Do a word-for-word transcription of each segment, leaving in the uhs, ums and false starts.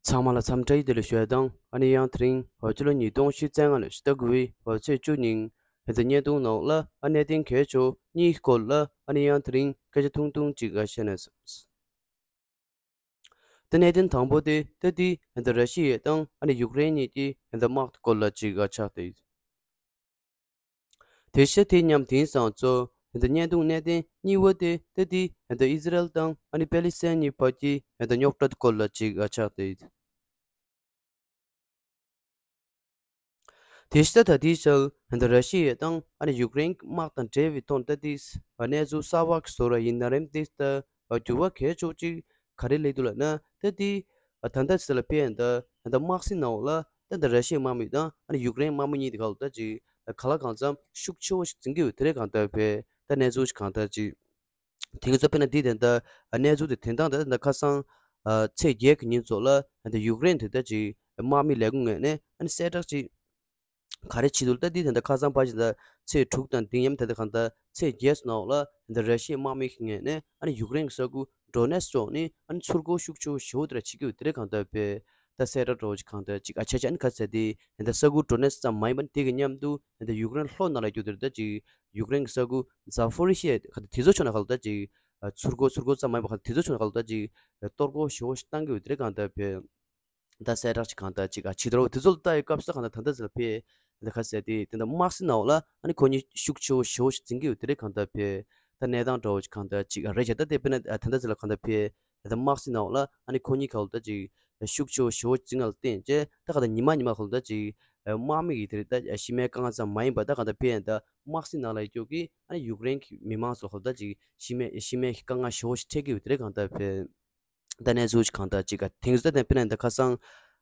ཚང་མ་ལ་འཚམས་འདྲི་བདེ་ལེགས་ཞུ་ཡ་དང་། ཨ་ནི་ཡང་དེ་རིང་འོ་ཕྱི་ལོ་ཉིས་སྟོང་ཉི་ཤུ་རྩ་ལྔ་ལོའི་ཕྱི་ཟླ་དགུ་པའི་འོ་ཚེས་བཅུ་ཉིན་ཧེ་ད་བརྙན་ཐུང་ནང་ལ་ཨ་གནད་དོན་གལ་ཆེ་བ་གཉིས་སྐོར་ལ་ཨ་ནི་ཡང་དེ་རིང་སྐད་ཆ་ཐུང་ཐུང་ཅིག་ཨ་བཤད་ན་བསམས། ད་གནད་དོན་དང་པོ་དེ་ད་དེ་ཧེ་ད་ར་ཤི་ཡ་དང་ཨ་ནི་ཡུཀ་རེན་གཉིས་ཀྱི་ཧེ་ད་དམག་སྐོར་ལ་ཅིག་ཨ་ཆགས་ཏེ། དེ་བཞིན་དེ་མཉམ་དེང་སང་ཚོ་ཧེ་ད་བརྙན་ཐུང་གནད་དོན་གཉིས་པ་དེ་ད་དེ་ཧེ་ད་ཨི་ཟི་རལ་དང་ཨ་ནི་པེ་ལི་སི་ཐན་གཉིས་བར་གྱི་ཧེ་ད་རྙོག་དྲ་སྐོར་ལ་ཅིག་ཨ་ཆགས་ཏེ། དེ་ཤ་ད་དེའི་ཞལ་ཧན་ད་ར་ཤི་ཡ་དང་ཨ་ནི་ཡུཀ་རེན་དམག་དང་འབྲེལ་བའི་ཐོག་ད་དེས་གནས་ཚུལ་གསར་པ་གསོ་ར་ཡིན་ན་རེམ་དེ་ད་འགྱུར་བ་གལ་ཆོག་ཅིག་ག་རེ་ལས་འདུག་ལབ་ན་ད་དེ་ད་ད་ཟེར་ལ་ཕེ་ཧན་ད་ཧན་ད་དམག་སྲིད་ནང་ལ་ད་ད་ར་ཤི་ཡའི་དམག་མི་དང་ཨ་ནི་ཡུཀ་རེན་དམག་མི་གཉིས་དེ་ག་ལ་ད་ཅིག་ག་ལ་གང་འཚམ་ཤུགས་ཆེ་བོ་ཞིག་འཛིན་གྱི་ཡོད་དེ་རེད་གང་ལྟར་ཕེ་ད་གནས་ཚུལ་ཞིག་གང་ལྟར་ཅིག་དེང་སང་དཔེར་ན་འདི་དེ་འདྲ་གནས་ཚུལ་དེ་དེང་སང་དེ་འདྲ་ཁ་སང་ཚེས་བརྒྱད་ཀྱི་ཉིན་ཚོ་ལ་འདི་ཡུཀ་རེན་དེ་འདྲ་ཅིག་དམག་མི་ལས་ཁུངས་ངོས་ནས་ཨ་ནི་གསལ་བསྒྲགས་ཅིག་ག་རེ་བྱེད་འདུག་ད་འདི་དེ་འདྲ་ཁ་སང་ཕལ་ཆེར་ད་ཚེས་དྲུག་དང་འདི་མཉམ་དེ་འདྲ་གང་ལྟར་ཚེས་བརྒྱད་ཚོ་ནང་ལ་འདི་ར་ཤི་ཡའི་དམག་མི་ངོས་ནས་ཨ་ནི་ཡུཀ་རེན་གྱི་ས་ཁུལ་ཌོ་ནེ་སི་ཕྱོགས་ནས་ཨ་ནི་ཚུར་རྒོལ་ཤུགས་ཆེ་བོ་ཞེ་པོ་དེ་འདྲ་བྱེད་ཀྱི་ཡོད་དེ་འདྲ་གང་ལྟར་བས། ད་གསལ་བསྒྲགས་འདྲ་བོ་ཅིག་གང་ལྟར་ཅིག་ཨ་ཆ་ཆ་ཨ་ནི་ག་ཟེར་དེ་ཧན་ད་ས་ཁུལ་ཌོ་ནེ་སི་ཙམ་མ་ཡིན་པ་དེ་གི་མཉམ་དུ་ཧན་ད་ཡུཀ་རེན་ལྷོ་ནང་ལ་རྒྱུག་དེར་ད་ཅིག་ཡུཀ་རེན་གྱི་ས་ཁུལ་ཛ་ཕོ་རི་ཤི་ཡ་ག་ད་དེ་ཚོ་ཕྱོགས་ནས་ག་ལ་ད་ཅིག་ཚུར་རྒོལ་ཚུར་རྒོལ་ཙམ་མ་ཡིན་པ་ག་ད་དེ་ཚོ་ཕྱོགས་ནས་ག་ལ་ད་ཅིག་གཏོར་རྒོལ་ཞེ་པོ་ཞིག་བཏང་གི་ཡོད་དེ་རེད་གང་ལྟར་བས། ད་གསལ་བསྒྲགས་ཅིག་གང་ལྟར་ཅིག་ཨ་ཆི་དོ་རོ་དེ་ཚོ་ལ་ལྟ་ཡི་སྐབས་སུ་གང་ལྟར་ད་ལྟ་ཟེར་ལ་ཕེ་ཧན་ད་ག་ཟེར་དེ་དེ་འདྲ་དམག་སྲིད་ནང་ལ་ཨ་ནི་ཁོ་གཉིས་ཤུགས་ཆེ་བོ་ཞེ་པོ་ཞིག་འཛིན་གི་ཡོད་དེ་རེད་གང་ལྟར་བས། ད་གནས་སྟངས་འདྲ་བོ་ཅིག་གང་ལྟར་ཅིག་ཨ་རེད་བྱས་ད་དེ་དཔེར་ན་ད་ལྟ་ཟེར་ལ་གང་ལྟར་ཕེ། ད་དམག་སྲིད་ནང་ལ་ཨ་ནི་ཁོ་གཉིས་ག་ལ་ད་ཅིག་ཤུགས་ཆེ་བོ་ཞེ་པོ་ཅིག་ང་ལ་བརྟེན་བྱས་ད་ག་ད་ཉི་མ་ཉི་མ་ག་ལ་ད་ཅིག་དམག་མི་གི་དེ་རེད་ད་ཤི་རྨས་དཀའ་ངལ་ཙམ་མ་ཡིན་པ་ད་ག་ད་ཕེ་ཡན་ད་དམག་སྲིད་ནང་ལ་ཡོད་རྒྱུ་གི་ཨ་ནི་ཡུཀ་རེན་གི་མི་མང་ཚོ་ག་ལ་ད་ཅིག་ཤི་རྨས་ཤི་རྨས་དཀའ་ངལ་ཞེ་པོ་ཞིག་འཕྲད་ཀྱི་ཡོད་དེ་རེད་གང་ལྟར་ཕེ། ད་གནས་ཚུལ་ཅིག་གང་ལྟར་ཅིག་ག་དེང་སང་ད་དཔེར་ན་ད་ཁ་སང་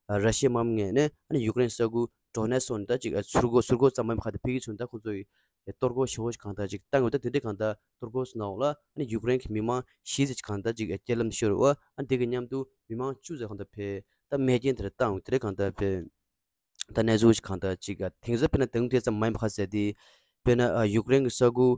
ར་ཤི་ཡའི་དམག་མི་ངོས་ནས་ཨ་ནི་ཡུཀ་རེན་ས་ཁུལ་ཌོ་ནེ་སི་ནས་ད་ཅིག་ཚུར་རྒོལ་ཚུར་རྒོལ་ཙམ་མ་ཡིན་པ་ག་ད་ཕེ་གི་བྱུང་ད་ཁོ་ཚོ་ཡི་གཏོར་རྒོལ་ཞེ་པོ་ཞིག་གང་ལྟར་ཅིག་བཏང་ཡོད་ད་དེ་འདྲའི་གང་ལྟར་གཏོར་རྒོལ་སོང་ནའོ་ལ་ཨ་ནི་ཡུཀ་རེན་གྱི་མི་མང་བཞི་ཙམ་ཅིག་གང་ལྟར་ཅིག་རྐྱེན་ལམ་ཤོར་བ་ཨ་ནི་དེ་གི་མཉམ་དུ་མི་མང་བཅུ་ཙམ་གང་ལྟར་ཕེ་ད་རྨས་སྐྱོན་དེ་འདྲ་བཏང་ཡོད་དེ་འདྲའི་གང་ལྟར་ཕེ། ད་གནས་ཚུལ་ཞིག་གང་ལྟར་ཅིག་དེང་སང་དཔེར་ན་དེང་དེ་ཙམ་མ་ཡིན་པ་ག་ཟེར་དེ། དཔེར་ན་ཡུཀ་རེན་གྱི་ས་ཁུལ་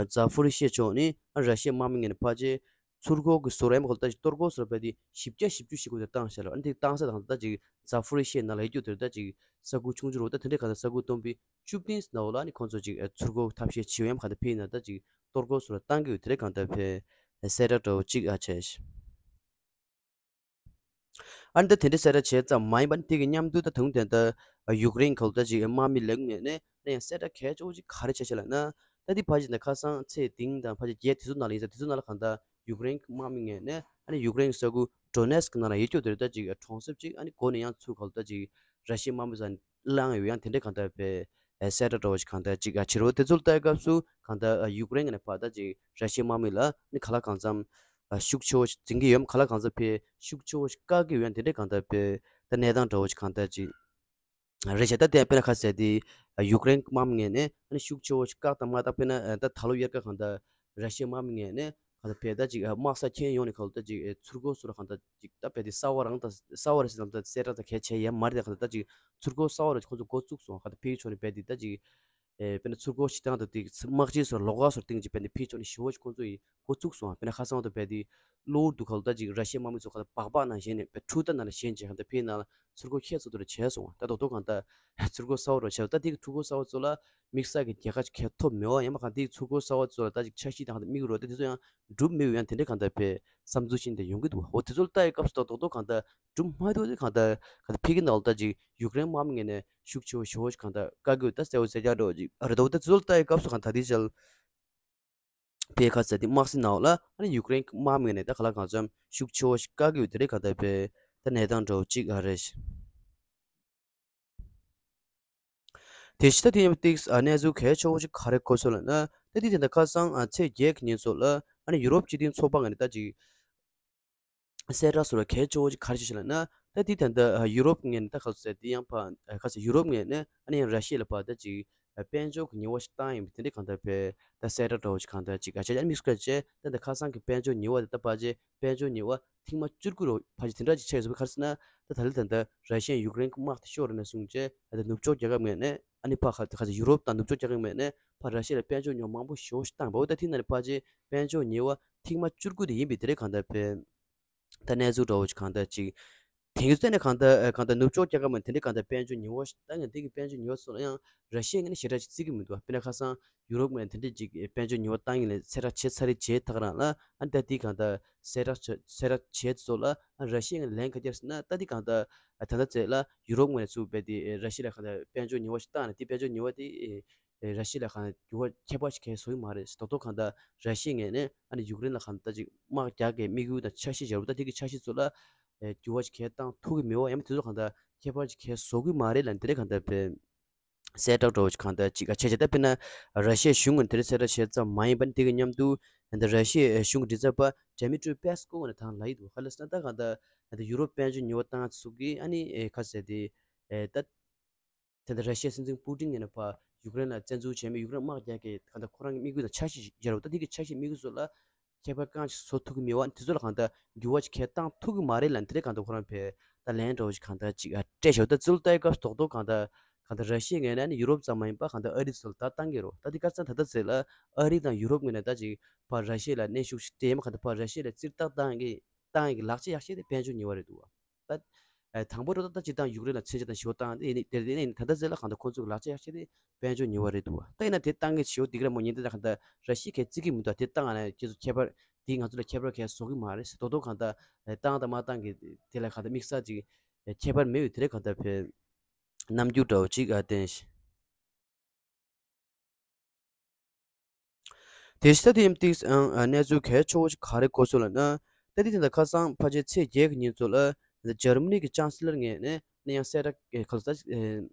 ཛ་ཕོ་རི་ཤི་ཡ་ཕྱོགས་ནས་ར་ཤི་ཡའི་དམག་མི་ངོས་ནས་ཕལ་ཆེར་ཚུར་རྒོལ་གྱི་ཟུར་ཡང་མ་གོ་ད་ཅིག་གཏོར་རྒོལ་ཟུར་བས་དེ་བཞི་བརྒྱ་བཞི་བཅུ་ཞིག་གོ་དེ་བཏང་ཤག་ལ་ཨ་ནི་དེ་བཏང་ས་དང་ད་ཅིག་ཛ་ཕོ་རི་ཤི་ཡའི་ནང་ལ་ཡོད་རྒྱུ་དེར་ད་ཅིག་ས་ཁུལ་ཆུང་ཆུང་རུ་ད་དེ་འདྲའི་གང་ལྟར་ས་ཁུལ་སྟོང་པའི་བཅུ་བདུན་ནང་ལ་ཨ་ནི་ཁོང་ཚོ་ཅིག་ཚུར་རྒོལ་ཐབས་ཤེས་བྱེད་ཡང་མ་ག་ད་ཕེ་ཡིན་ན་ད་ཅིག་གཏོར་རྒོལ་ཟུར་བཏང་གི་ཡོད་དེ་རེད་གང་ལྟར་ཕེ་གསལ་བསྒྲགས་འདྲ་བོ་ཅིག་ཨ་བྱས། ཨ་ནི་ད་དེ་འདྲའི་གསལ་བསྒྲགས་བྱས་ཙམ་མ་ཡིན་པ་ནི་དེ་གི་མཉམ་དུ་ད་དུང་དེ་ད་ཡུཀ་རེན་ག་ལ་ད་ཅིག་དམག་མི་ལས་ཁུངས་ནས་ཨ་ནི་ཡང་གསལ་བསྒྲགས་གལ་ཆེ་བོ་ཅིག་ག་རེ་བྱས་བྱས་ལབ་ན། ད་འདི་ཕལ་ཆེར་ད་ཁ་སང་ཚེས་བདུན་དང་ཕལ་ཆེར་བརྒྱད་དེ་ཚོ་ནང་ལ་ཡིན་ཙང་དེ་ཚོ་ནང་ལ་གང་ལྟར་ཡུཀ་རེན་གྱི་དམག་མི་ངོས་ནས་ཨ་ནི་ཡུཀ་རེན་གྱི་ས་ཁུལ་ཌོ་ནེ་སི་ཀི་ནང་ལ་ཡོད་རྒྱུ་དེ་རེད་ད་ཅིག་གྲོང་གསེབ་ཅིག་ཨ་ནི་འགོ་ནས་ཡང་ཚུར་ག་ལ་ད་ཅིག་ར་ཤི་ཡའི་དམག་མི་ཚོ་བླངས་ཡོད་ཡང་དེ་འདྲའི་གང་ལྟར་བས་གསལ་བསྒྲགས་འདྲ་བོ་ཞིག་གང་ལྟར་ཅིག་ཨ་བྱེད་རོགས་དེ་ཚོ་ལ་ལྟ་བའི་སྐབས་སུ་གང་ལྟར་ཡུཀ་རེན་ངོས་ནས་ཕར་ད་ཅིག་ར་ཤི་ཡའི་དམག་མི་ལ་ཨ་ནི་ག་ལ་གང་འཚམ་ཤུགས་ཆེ་བོ་ཞིག་འཛིན་གྱི་ཡོད་ག་ལ་གང་འཚམ་བས་ཤུགས་ཆེ་བོ་ཞིག་བཀག་གི་ཡོད་ཡང་དེ་འདྲའི་གང་ལྟར་བས་ད་གནས་སྟངས་འདྲ་བོ་ཞིག་གང་ལྟར་ཅིག་རེད་བྱས་ད་དེ་དཔེར་ན་ཁ་གསལ་དེ་ཡུཀ་རེན་དམག་མི་ངོས་ནས་ཨ་ནི་ཤུགས་ཆེ་བོ་ཞིག་བཀག་དང་མ་བཀག་དཔེར་ན་ད་ད་ལོ་དབྱར་ཁ་གང་ལྟར་ར་ཤི་ཡའི་དམག་མི་ངོས་ནས་གང་ལྟར་བས་ད་ཅིག་དམག་ས་ཁྱོན་ཡོངས་ནས་གང་ལྟར་ཅིག་ཚུར་རྒོལ་སོགས་ལ་གང་ལྟར་ཅིག་ད་བས་དེ་གསར་པ་རང་ད་གསར་པ་རེད་ཟེར་ལམ་ད་གསལ་བསྒྲགས་ད་གལ་ཆེ་ཡ་མ་རེད་ད་གང་ལྟར་ད་ཅིག་ཚུར་རྒོལ་གསར་པ་རེད་ཁོང་ཚོ་འགོ་བཙུགས་སོང་གང་ལྟར་ཕེ་གི་ཕྱོགས་ནས་བས་དེ་ད་ཅིག་ཨེ་དཔེར་ན་ཚུར་རྒོལ་བྱེད་སྟངས་དང་དེ་དམག་སྤྱི་ཚོར་ལོགས་ཀ་ཚོར་སྟེང་ཅིག་དཔེར་ན་ཕེ་ཕྱོགས་ནས་ཞི་བོ་ཞིག་ཁོང་ཚོ་ཡི་འགོ་བཙུགས་སོང་། དཔེར་ན་ཁ་སང་དུ་བས་དེ་གློ་བུར་དུ་ག་ལ་ད་ཅིག་ར་ཤི་ཡའི་དམག་མི་ཚོ་ག་ལ་སྦག་སྦག་ནང་བཞིན་ནས་བས་འཕྲུལ་རྟ་ནང་ལ་བཞིན་ཅིག་གང་ལྟར་ཕེ་ནང་ལ་ཚུར་རྒོལ་ཁྱད་མཚར་པོ་རེ་བྱས་སོང་། ད་རྡོག་རྡོག་གང་ལྟར་ཚུར་རྒོལ་གསར་པ་རེ་བྱས་ད་དེ་གི་ཚུར་རྒོལ་གསར་པ་ཚོ་ལ་དམིགས་བསལ་གྱི་རྒྱལ་ཁ་ཅིག་ཁྱད་ཐོབ་མེད་པ་ཡང་མ་གང་དེ་གི་ཚུར་རྒོལ་གསར་པ་ཚོ་ལ་ད་ཅིག་འཆར་གཞི་དང་གང་ལྟར་དམིགས་རོགས་ད་དེ་ཚོ་ཡང་འགྲུབ་མེད་པའི་ཡང་དེ་འདྲའི་གང་ལྟར་བས་བསམ་ཚུལ་བཞིན་དུ་ཡོང་གི་འདུག་འོ་དེ་ཚོ་ལ་ལྟ་ཡི་སྐབས་སུ་ད་རྡོག་རྡོག་གང་ལྟར་སྒྲུབ་མ་ཐུབ་དེ་གང་ལྟར་གང་ལྟར་ཕེ་གི་ནང་ལ་ད་ཅིག་ཡུཀ་རེན་དམག་མི་ངོས་ནས་ཤུགས་ཆེ་བོ་ཞེ་པོ་ཞིག་གང་ལྟར་བཀག་གི་ཡོད་ད་གསལ་བོ་གསལ་རྐྱང་འདྲ་བོ་ཅིག་རེད་འདུག་ད་དེ་ཚོ་ལ་ལྟ་ཡི་སྐབས་སུ་གང་ལྟར་དེ་ཞལ་ཕེ་ཁ་ཟེར་དེ་དམག་སྲིད་ནང་ལ་ཨ་ནི་ཡུཀ་རེན་དམག་མི་ངོས་ནས་ད་ག་ལ་གང་འཚམ་ཤུགས་ཆེ་བོ་ཞིག་བཀག་གི་ཡོད་དེ་རེད་གང་ལྟར་བས་ད་གནས་སྟངས་འདྲ་བོ་ཅིག་ཨ་རེད། དེ་ཕྱི་ད་དེ་ཡང་ཏིག་ཨ་གནས་ཚུལ་གལ་ཆེ་བོ་ཞིག་ག་རེ་གོ་སོང་ལབ་ན་ད་དེ་དེ་འདྲ་ཁ་སང་ཨ་ཚེས་བརྒྱད་ཀྱི་ཉིན་ཚོ་ལ་ཨ་ནི་ཡུ་རོབ་སྤྱི་མཐུན་ཚོགས་པ་ངོས་ནས་ད་ཅིག་གསལ་བསྒྲགས་སོགས་ལ་གལ་ཆེ་བོ་ཅིག་ག་རེ་བྱས་ཤག་ལབ་ན། ད་དེ་ད་ལྟ་ཡུ་རོབ་ངོས་ནས་ད་ག་ཚོད་དེ་ཡང་ཕ་ག་ཚོད་ཡུ་རོབ་ངོས་ནས་ཨ་ནི་ཡང་ར་ཤི་ཡ་ལ་ཕར་ད་ཅིག་དཔལ་འབྱོར་གྱི་ཉེས་པ་ཞིག་བཏང་ཡིན་པ་དེ་འདྲ་གང་ལྟར་བས་ད་གསལ་བསྒྲགས་འདྲ་བོ་ཞིག་གང་ལྟར་ཅིག་ཨ་ཅག་ཨ་ནི་དམིགས་བཀར་བྱས་ད་ལྟ་ཁ་སང་གི་དཔལ་འབྱོར་ཉེས་པ་དེ་ད་ཕར་བྱས་དཔལ་འབྱོར་ཉེས་པ་ཐེངས་མ་བཅུ་དགུ་རུ་ཕར་བྱས་དེ་འདྲ་ཅིག་ཆགས་ཡོད་ཟེར་བ་ག་རེ་ཟེར་ན། ད་ད་ལྟ་ད་ལྟ་ར་ཤི་ཡ་ཡུཀ་རེན་གྱི་དམག་དེ་ཤོར་ནས་བཟུང་བྱས་ད་ལྟ་ནུབ་ཕྱོགས་རྒྱལ་ཁབ་ངོས་ནས་ཨ་ནི་ཕར་ག་ཚོད་ཡུ་རོབ་དང་ནུབ་ཕྱོགས་རྒྱལ་ཁབ་ངོས་ནས་ཕར་ར་ཤི་ཡ་ལ་དཔལ་འབྱོར་ཉེས་པ་མང་པོ་ཞེ་པོ་ཞིག་བཏང་བ་འོ་ད་དེ་ནང་ནས་ཕར་བྱས་དཔལ་འབྱོར་ཉེས་པ་ཐེངས་མ་བཅུ་དགུ་དེ་ཡིན་པའི་དེ་འདྲ་གང་ལྟར་བས། ད་གནས་ཚུལ་འདྲ་བོ་ཞིག་གང་ལྟར་ཅིག་ དེང་གི་ཚེ་ནས་གང་ལྟར་གང་ལྟར་ནུབ་ཕྱོགས་རྒྱལ་ཁབ་མ་དེ་འདྲའི་གང་ལྟར་དཔལ་འབྱོར་ཉེས་པ་ཞིག་བཏང་ཡང་དེ་གི་དཔལ་འབྱོར་ཉེས་པ་སོགས་ལ་ཡང་ར་ཤི་ཡའི་ངོས་ནས་ཞེ་དྲག་ཅིག་བརྩི་གི་མི་འདུག་དཔེར་ན་ཁ་སང་ཡུ་རོབ་ངོས་ནས་དེ་འདྲའི་ཅིག་དཔལ་འབྱོར་ཉེས་པ་བཏང་ཡིན་ལས་གསལ་བསྒྲགས་བྱས་ཚར་རེད། བྱས་ཐག་རང་ལ་ཨ་ད་དེ་གང་ལྟར་གསལ་བསྒྲགས་བྱ་གསལ་བསྒྲགས་བྱས་ཚོ་ལ་ཨ་ར་ཤི་ཡའི་ངོས་ནས་ལན་ག་རེ་བརྒྱབ་ཟེར་ན། ད་དེ་གང་ལྟར་ད་ལྟ་ཚེ་ལ་ཡུ་རོབ་ངོས་ནས་ཚུགས་པའི་དེ་ར་ཤི་ཡ་ལ་གང་ལྟར་དཔལ་འབྱོར་ཉེས་པ་ཞིག་བཏང་ནས་དེ་དཔལ་འབྱོར་ཉེས་པ་དེ། ཨེ་ར་ཤི་ཡ་ལ་གང་འགྱུར་བ་ཁྱད་པར་ཞིག་གས་བཟོ་གི་མ་རེད། རྡོག་རྡོག་གང་ལྟར་ར་ཤི་ཡའི་ངོས་ནས་ཨ་ནི་ཡུཀ་རེན་ལ་གང་ལྟར་ཅིག་དམག་རྒྱག་གི་དམིགས་ཡུལ་དང་འཆར་གཞི་སྦྱར་བ་ད་དེ་གི་འཆར་གཞི་ཚོ་ལ་ཨེ་འགྱུར་བ་ཞིག་གས་བཏང་ཐུབ་ཀྱི་མེད་པ་ཡང་དེ་ཚོ་གང་ལྟར་ཁྱད་པར་ཞིག་གས་བཟོ་གི་མ་རེད་ལབ་དེ་རེད། གང་ལྟར་བས་གསལ་བསྒྲགས་འདྲ་བོ་ཞིག་གང་ལྟར་ཅིག་ཨ་བྱས་བྱས་ད་དཔེར་ན་ར་ཤི་ཡའི་གཞུང་ངོས་ནས་དེ་རིང་གསལ་བསྒྲགས་བྱས་ཙམ་མ་ཡིན་པ་ནི་དེ་གི་མཉམ་དུ་ད་ར་ཤི་ཡའི་གཞུང་གི་མགྲིན་ཚབ་པ་ཌི་མི་ཊི་རི་པེ་སི་ཀོ་ངོས་ནས་དང་ལབ་ཡི་འདུག་ག་རེ་ཟེར་ན་ད་གང་ལྟར་ད་ཡུ་རོབ་དཔལ་འབྱོར་ཉེས་པ་བཏང་ཚུགས་ཀྱི་ཨ་ནི་ཨེ་ག་ཟེར་དེ་ཨེ་ད། དེ་འདྲ་ར་ཤི་ཡའི་སྲིད་འཛིན་པུ་ཏིན་ཡིན་ན་ཕར་ཡུཀ་རེན་ལ་བཙན་འཛུལ་བྱས་མེད། ཡུཀ་རེན་དམག་རྒྱག་གི་གང་ལྟར་ཁོ་རང་གི་དམིགས་ཡུལ་དང་འཆར་གཞི་ཞིག་ཡོད་རེད། ད་དེ་གི་འཆར་གཞི་དམིགས་ཡུལ་ཚོ་ལ་ཁྱད་པར་གང་ཞིག་བཟོ་ཐུབ་ཀྱི་མེད་པ་དེ་ཚོ་ལ་གང་ལྟར་འགྱུར་བ་ཞིག་གས་བཏང་ཐུབ་ཀྱི་མ་རེད་ལབ་དེ་འདྲའི་གང་ལྟར་ཁོ་རང་ཕར་ད་ལན་འདྲ་བོ་ཞིག་གང་ལྟར་ཅིག་ཨ་སྤྲད་ཤག་ད་ཚུལ་ལྟ་ཡི་སྐབས་རྡོག་རྡོག་གང་ལྟར་གང་ལྟར་ར་ཤི་ཡའི་ངོས་ནས་ནི་ཡུ་རོབ་ཙམ་མ་ཡིན་པ་གང་ལྟར་ཨ་རི་ཚོ་ལ་ད་བཏང་གི་རེད། ད་དེ་ག་རེ་ཟེར་ན་ད་ལྟ་ཚེ་ལ་ཨ་རི་དང་ཡུ་རོབ་ངོས་ནས་ད་ཅིག་ཕར་ར་ཤི་ཡ་ལ་གནོན་ཤུགས་ཤིག་སྤྲད་མ་གང་ལྟར་ཕར་ར་ཤི་ཡ་ལ་རྩིས་རྟགས་བཏང་གི་བཏང་ཡི་གི་ལག་ཆ་ཡག་ཤོས་དེ་དཔལ་འབྱོར་ཉེས་པ་རེད་འདུག་བ། ད། ཨ་དང་པོ་རུ་ད་ལྟ་སྤྱིར་བཏང་ཡུཀ་རེན་ལ་མཚོན་ཆ་དང་ཞེ་པོ་བཏང་དེ་ཡིན་དེ་ཡིན་ད་ལྟ་ཚེ་ལ་གང་ལྟར་ཁོང་ཚོ་གི་ལག་ཆ་ཡག་ཤོས་དེ་དཔལ་འབྱོར་ཉེས་པ་རེད་འདུག་བ། ད་ཡིན་ན་དེ་བཏང་གི་ཞེ་པོ་འདི་ག་ར་མོ་ཉིན་དེ་ད་གང་ལྟར་ར་ཤི་ཡ་གས་བརྩི་གི་མི་འདུག་དེ་བཏང་ཨ་ན་ཁྱེད་ཚོ་ཁྱད་པར་དེ་ང་ཚོ་ལ་ཁྱད་པར་གས་བཟོ་གི་མ་རེད་ཟེར་རྡོག་རྡོག་གང་ལྟར་བཏང་དང་མ་བཏང་གི་དེ་ལ་གང་ལྟར་དམིགས་བསལ་ཅིག་ཁྱད་པར་མེད་པའི་དེ་རེད། གང་ལྟར་བས་རྣམ་འགྱུར་འདྲ་བོ་ཅིག་ཨ་བསྟན་ཤིང་། དེ་ཕྱི་ད་དེ་ཡིན་ཏིག་ཨང་གནས་ཚུལ་གལ་ཆེ་བོ་ཞིག་ག་རེ་གོ་སོང་ལབ་ན། ད་དེ་དེ་འདྲ་ཁ་སང་ཕལ་ཆེར་ཚེས་བརྒྱད་ཀྱི་ཉིན་ཚོ་ལ་འཇར་མ་ནི་གི་ཅང་སི་ལར་ངོས་ནས་ནི་ཡང་གསལ་བསྒྲགས་